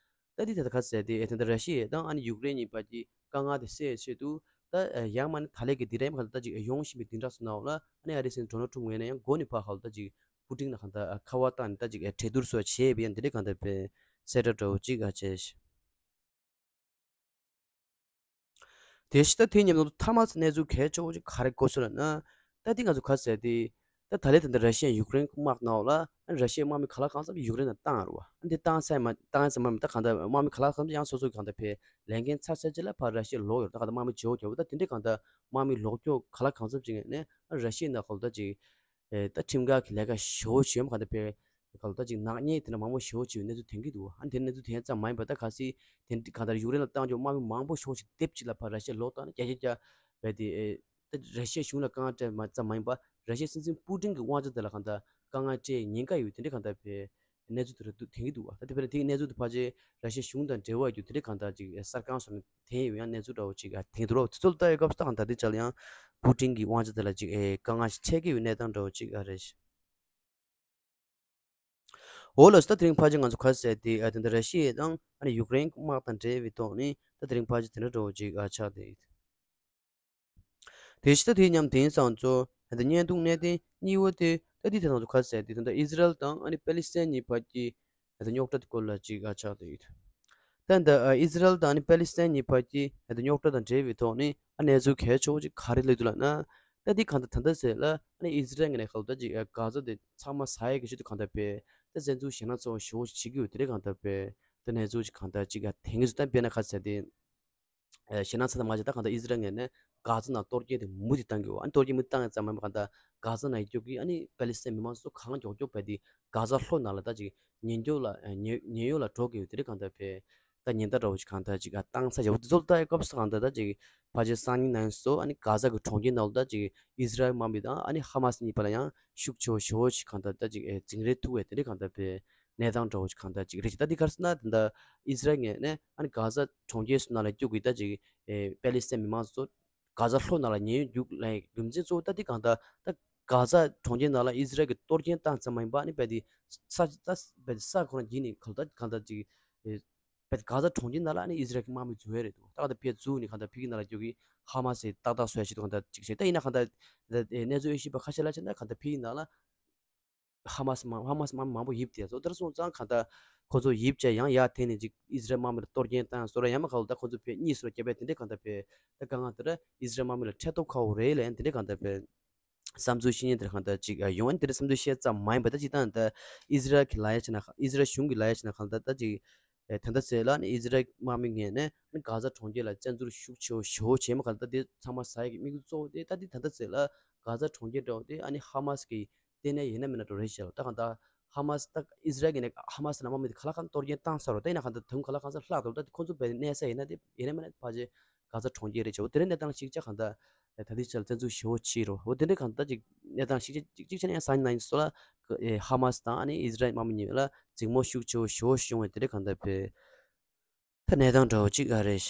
ད་དེ་དེ་འདྲ་ཁ་ཟེར་དེ་ཨེ་དེ་འདྲ་ར་ཤི་ཡ་དང་ཨ་ནི་ཡུཀ་རེན་གཉིས་བར་གྱི་དཀའ་ངལ་དེ་སེལ་ཆེད་དུ་ ད་ཡང་མ་ནི་ད་ལས་ཀྱི་འདི་རེད་མ་ག་ད་ཅིག་ཡོང་བཞིན་པའི་འདི་འདྲ་སོང་ན་འོ་ལ་ཨ་ནི་ཨ་རིའི་སྲིད་འཛིན་ཌོ་ནལ་ཊམ་ངོས་ནས་ཡང་མགོ་ནས་ཕར་ཧ་ལ་ད་ཅིག་པུ་ཏིན་ལ་གང་ལྟར་ཁ་བ་བཏང་ནས་ད་ཅིག་གྲོས་བསྡུར་སོགས་བྱས་པ་ཡང་འདི་འདྲའི་གང་ལྟར་བས་གསལ་བསྒྲགས་འདྲ་བོ་ཅིག་ཨ་བྱས། དེ་བཞིན་ད་དེའི་མཉམ་དུ་མཐའ་མ་གནས་ཚུལ་གལ་ཆེ་བོ་ཅིག་ག་རེ་གོ་སོང་ལབ་ན། ད་འདི་ང་ཚོ་ག་ཟེར་དེ། ད་ད་ལན་ད་ལྟ་ར་ཤི་ཡ་ཡུཀ་རེན་དམག་ནང་ལ་ར་ཤི་ཡའི་དམག་མི་ག་ལ་གང་འཚམ་ཡུཀ་རེན་ལ་བཏང་རུ་བ། འདི་བཏང་ཚར་མ་བཏང་ཚར་མ་མི་ད་གང་ལྟར་དམག་མི་ག་ལ་གང་འཚམ་ཡང་སོ་སོ་གང་ལྟར་ཕེ་ལས་འགན་ཚར་ཚར་ཅིག་ལ་ཕར་ར་ཤི་ཡ་ལོག་ཡོད། ད་གང་ལྟར་དམག་མི་བྱེད་འོ་བྱེད་འོ་ད་དེ་འདྲའི་གང་ལྟར་དམག་མི་ལོག་སྐྱོད་ག་ལ་གང་འཚམ་ཅིག་ནས་ར་ཤི་ཡའི་ནང་ཁོ་ལ་ད་ཅིག་ཨེ་ད་ཁྲིམས་འགལ་གྱི་ལས་ཀ་ཞེ་པོ་བྱས་མ་གང་ལྟར་ཕེ་གང་ལྟར་ཅིག་ནག་ཉེས་དེ་འདྲ་མང་པོ་ཞེ་པོ་བྱས་པའི་གནས་ཚུལ་ཐོན་གྱི་འདུག་ཨ་ནི་དེ་གནས་ཚུལ་དེ་ཙམ་མ་ཡིན་པ་ད་ག་སྲིད་དེ་གང་ལྟར་ཡུཀ་རེན་ལ་བཏང་རྒྱུ་དམག་མི་མང་པོ་ཞེ་པོ་ཞིག་སྡེབ་གཅིག་ལ་ཕར་ར་ཤི་ཡ་ལོག་བཏང་ནས་རྒྱ་ཆེ་རྒྱ་བས་དེ་ཨེ་ད་ར་ཤི་ཡ་གཞུང་ལ་དཀའ་ངལ་སྤྲད་མ་ཙམ་མ་ཡིན་པ་ར་ཤི་ཡའི་སྲིད་འཛིན་པུ་ཏིན་གྱི་དབང་ཆ་དེ་ལ་གང་ལྟར་དཀའ་ངལ་སྤྲད་ཉེན་ཁ་ཡོད་དེ་འདྲ་གང་ལྟར་ཕེ་གནས་ཚུལ་དེ་རུ་ཐོན་གྱི་འདུག་བ། ད་དེ་བས་ན་དེའི་གནས་ཚུལ་དེ་ཕལ་ཆེར་ར་ཤི་ཡ་གཞུང་དང་འབྲེལ་བ་ཡོད་དེ་འདྲ་གང་ལྟར་ཅིག་གསར་ཁང་སོགས་ནས་ཐོན་ཡོད་ཡང་གནས་ཚུལ་འདྲ་བོ་ཅིག་ཐོན་གྱི་འདུག་རོགས། དེ་ཚོ་ལ་ལྟ་ཡོད་སྐབས་སུ་ད་གང་ལྟར་དེ་ཅག་ལ་ཡང་པུ་ཏིན་གྱི་དབང་ཆ་དེ་ལ་ཅིག་ཨེ་དཀའ་ངལ་ཞིག་འཕྲད་ཀྱི་ཡོད་གནས་སྟངས་འདྲ་བོ་ཅིག་ཨ་རེད། འོ་ལགས་སོ། ད་དེ་རིང་ཕལ་ཆེར་ང་ཚོ་ག་ཟེར་དེ་ཨ་དེ་འདྲ་ར་ཤི་ཡ་དང་ཨ་ནི་ཡུཀ་རེན་དམག་དང་འབྲེལ་བའི་ཐོག་ནས་ད་དེ་རིང་ཕལ་ཆེར་དེ་འདྲ་འདྲ་བོ་ཅིག་ཨ་ཆགས་བསྡད་ཡོད། དེ་བཞིན་ད་དེའི་མཉམ་དེང་སང་ཚོ་ད་བརྙན་ཐུང་གནད་དོན་གཉིས་པ་དེ་ད་དེ་དེ་ནང་དུ་ག་ཟེར་དེ་ད་ལྟ་ཨི་ཟི་རལ་དང་ཨ་ནི་པེ་ལི་སི་ཐན་གཉིས་བར་གྱི་ད་རྙོག་དྲ་དེ་སྐོར་ལ་ཅིག་ཨ་ཆགས་བསྡད་ཡོད། ད་ད་ཨི་ཟི་རལ་དང་ཨ་ནི་པེ་ལི་སི་ཐན་གཉིས་བར་གྱི་ད་རྙོག་དྲ་དང་འབྲེལ་བའི་ཐོག་ནས་ཨ་གནས་ཚུལ་གལ་ཆེ་བོ་ཅིག་ག་རེ་སླེབས་འདུག་ལབ་ན། ད་དེ་གང་ལྟར་ད་ལྟ་ཟེར་ལ་ཨ་ནི་ཨི་ཟི་རལ་ངོས་ནས་གང་ལྟར་ཅིག་གྷ་ཛ་དེ་ཚང་མ་ཟ་ཡས་ཀྱི་ཆེད་དུ་གང་ལྟར་བས་ད་བཙན་འཛུལ་ཞེད་སྣང་ཚ་བོ་ཞེ་པོ་ཅིག་བྱེད་ཀྱི་ཡོད་དེ་རེད། གང་ལྟར་བས་ད་གནས་ཚུལ་ཅིག་གང་ལྟར་ཅིག་ཨ་ཐེངས་ཀྱི་ཟེར་ད་དཔེར་ན་ག་ཟེར་དེ། ཨེ་ཞེད་སྣང་ཚ་དང་མ་བྱས་ད་གང་ལྟར་ཨི་ཟི་རལ་ངོས་ནས་གྷ་ཛ་ནང་གཏོར་སྐྱོན་དེ་མུ་མཐུད་བཏང་གི་ཡོད། ཨ་ནི་གཏོར་སྐྱོན་མུ་མཐུད་བཏང་ཡོད་ཙང་མ་གང་ལྟར་གྷ་ཛ་ནང་སྐྱོད་ཀྱི་ཨ་ནི་པེ་ལི་སི་ཐན་མི་མང་ཚོ་གང་མགྱོགས་མགྱོགས་བས་དེ་གྷ་ཛ་ལྷོ་ནང་ལ་ད་ཅིག་ཉེན་སྐྱོབ་ལ་ཨེ་ཉེན་ཉེན་གཡོལ་ལ་འགྲོ་གི་ཡོད་དེ་རེད། གང་ལྟར་བས་ད་ཉེན་བརྡ་འདྲ་བོ་ཞིག་གང་ལྟར་ཅིག་ཨ་བཏང་ཚར་བྱས་འོ་དེ་ཚོ་ལ་ལྟ་ཡོད་སྐབས་སུ་གང་ལྟར་ད་ཅིག་ཕལ་ཆེར་སང་ཉིན་ནང་སོ་ཨ་ནི་གྷ་ཛ་གི་གྲོང་ཁྱེར་ནང་ལ་ད་ཅིག་ཨི་ཟི་རལ་དམག་མི་དང་ཨ་ནི་ཧ་མ་སི་གཉིས་བར་ལ་ཡང་ཤུགས་ཆེ་བོ་ཞེ་བོ་ཞིག་གང་ལྟར་ད་ཅིག་ཨེ་འཛིང་རེས་ཐུག་པའི་དེ་འདྲའི་གང་ལྟར་བས་གནས་སྟངས་འདྲ་བོ་ཞིག་གང་ལྟར་ཅིག་རེད་ཅིག་ད་འདི་ག་རེ་ཟེར་ན་ད་ལྟ་ཨི་ཟི་རལ་ངོས་ནས་ཨ་ནི་གྷ་ཛ་གྲོང་ཁྱེར་སུ་ནང་ལ་སྐྱོད་དགོས་ད་ཅིག་ཨེ་པེ་ལི་སི་ཐན་མི་མང་ཚོ་གྷ་ཛ་ལྷོ་ནང་ལ་ཉེན་གཡོལ་རྒྱུག་ལ་རྒྱུ་མཚན་གཙོ་བོ་ད་འདི་གང་ལྟར་ད་གྷ་ཛ་གྲོང་ཁྱེར་ནང་ལ་ཨི་ཟི་རལ་གྱི་གཏོར་སྐྱོན་བཏང་ཙམ་མ་ཡིན་པ་ཨ་ནི་བས་དེ་ས་ད་བས་དེ་ས་ཁོ་རང་འགྱིག་ནས་གང་ལྟར་གང་ལྟར་ཅིག་ཨེ་བས་དེ་གྷ་ཛ་གྲོང་ཁྱེར་ནང་ལ་ཨ་ནི་ཨི་ཟི་རལ་གྱི་དམག་མི་འཛུལ་བས་རེད་འདུག་ད་གང་ལྟར་བས་འཛུལ་ནས་གང་ལྟར་ཕ་གི་ནང་ལ་སྐྱོད་ཀྱི་ཧ་མ་སི་ཏག་ཏག་བཟོ་ཡ་ཞིག་འདུག་གང་ལྟར་ཅིག་བྱས་ད་ཡིན་ན་གང་ལྟར་གནས་ཚུལ་དབྱེ་ཞིབ་པ་ཁ་ཤས་ལ་བྱས་ན་གང་ལྟར་ཕ་གི་ནང་ལ། ཧ་མ་སི་མང་ཧ་མ་སི་མང་མང་པོ་ཡིབ་དེ་སོ་དེར་སོང་ཙང་གང་ལྟར་ཁོ་ཚོ་ཡིབ་བྱས་ཡང་ཡར་འཐེན་ནས་ཅིག་ཨི་ཟི་རལ་དམག་མི་ལ་གཏོར་སྐྱོན་བཏང་སོ་ར་ཡང་མ་ཁ་ལོ་ད་ཁོ་ཚོ་བས་གཉིས་སུ་ར་བརྒྱབ་པས་དེ་འདྲས་གང་ལྟར་བས་ད་གང་ལྟར་ཨི་ཟི་རལ་དམག་མི་ལ་འཕྲད་སྟོབས་ཁ་བོ་རེད་ལ་ཡང་དེ་འདྲས་གང་ལྟར་བས་བསམ་ཚུལ་བཤད་མཁན་དེར་གང་ལྟར་ཅིག་ཡོང་ཨ་ནི་དེ་འདྲས་བསམ་ཚུལ་བཤད་ཙམ་མ་ཡིན་པ་ད་ཅིག་ད་ད་ཨི་ཟི་རལ་གྱི་ལ་ཡ་བྱས་ན་ཨི་ཟི་རལ་གཞུང་གི་ལ་ཡ་བྱས་ན་གང་ལྟར་ད་ཅིག་ཨེ་ད་ལྟ་ཚེ་ལ་ནི་ཨི་ཟི་རལ་དམག་མི་ངོས་ནས་ནི་གྷ་ཛ་གྲོང་ཁྱེར་ལ་བཙན་འཛུལ་ཤུགས་ཆེ་བོ་ཞེ་བོ་བྱས་མ་གང་ལྟར་དེ་ཚང་མ་ཟ་ཡག་གི་དམིགས་ཡུལ་གཙོ་བོ་དེ་ད་དེ་ད་ལྟ་ཚེ་ལ་གྷ་ཛ་གྲོང་ཁྱེར་འདྲ་བོ་དེ་ཨ་ནི་ཧ་མ་སི་གི་ལྟེ་གནས་ཡིན་ན་མིན་ན་འགྲོ་རེད་ཤག་ད་གང་ལྟར་ཧ་མ་སི་ད་ཨི་ཟི་རལ་གྱི་ནས་ཧ་མ་སི་ནང་དམག་མི་དེ་ག་ལ་གང་གཏོར་སྐྱོན་བཏང་ས་རོ་ད་ཡིན་ན་གང་ལྟར་དུང་ག་ལ་གང་ས་ལྷག་འགྲོ་ད་དེ་ཁོ་ཚོ་བས་གནས་ས་ཡིན་ན་དེ་ཡིན་ན་མིན་ན་ཕལ་ཆེར་གྷ་ཛ་གྲོང་ཁྱེར་རེད་ཤག་འོ་དེ་རིང་གནས་སྟངས་ཤིག་ཆ་གང་ལྟར་ད་དེ་ཆ་ལ་བཙན་འཛུལ་ཞེ་བོ་ཕྱིན་རོ། འོ་དེ་འདྲའི་གང་ལྟར་ཅིག་གནས་སྟངས་ཤིག་ཆ་གཅིག་ཆ་ནས་ཡང་སང་ཉིན་ནང་སོ་ལ་ཧ་མ་སི་དང་ཨ་ནི་ཨི་ཟི་རལ་དམག་མི་གཉིས་ལ་འཛིང་མོ་ཤུགས་ཆེ་བོ་ཞེ་བོ་བྱུང་བའི་དེ་འདྲའི་གང་ལྟར་བས་ད་གནས་སྟངས་འདྲ་བོ་ཅིག་ཨ་རེད།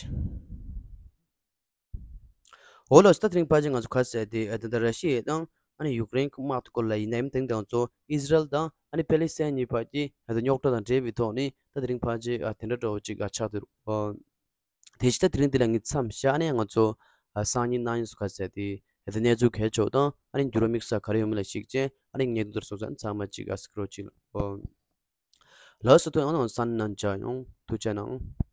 འོ་ལགས་སོ། ད་དེ་རིང་ཕལ་ཆེར་ང་ཚོ་ག་ཟེར་དེ་ཨ་ད་ལྟ་ར་ཤི་ཡ་དང་ཨ་ནི་ཡུཀ་རེན་གྱི་དམག་དེ་སྐོར་ལ་ཡིན་ནའི་དེང་དང་ཚོ་ཨི་ཟི་རལ་དང་ཨ་ནི་པེ་ལི་སི་ཐན་གཉིས་བར་གྱི་ཨ་ད་རྙོག་དྲ་དང་འབྲེལ་བའི་ཐོག་ནས་ད་དེ་རིང་ཕལ་ཆེར་ཨ་དེ་འདྲ་འདྲ་བོ་ཅིག་ཨ་ཆགས་འདུག་ཨ། དེ་བཞིན་ད་དེ་རིང་འདི་ལ་ངས་མཚམས་བཞག་ནས་ང་ཚོ་ཨ་སང་ཉིན་གནངས་ཉིན་སུ་ག་ཟེར་དེ་ཨ་ད་གནས་ཚུལ་གལ་ཆེ་བ་དང་ཨ་ནི་འགྱུར་བ་དམིགས་བསལ་ག་རེ་ཡོད་མེད་ལ་གཞིགས་བྱས་ཨ་ནི་ངས་འདི་ལྟར་སོང་ཙང་ཚང་མ་ཅིག་ཨ་སི་ཀྲོ་ཅིག་ཨོ། ལགས་སོ། ཐུགས་ཡང་ནང་སང་ཉིན་ནང་མཇལ་ཡོང་། ཐུགས་རྗེ་གནང་།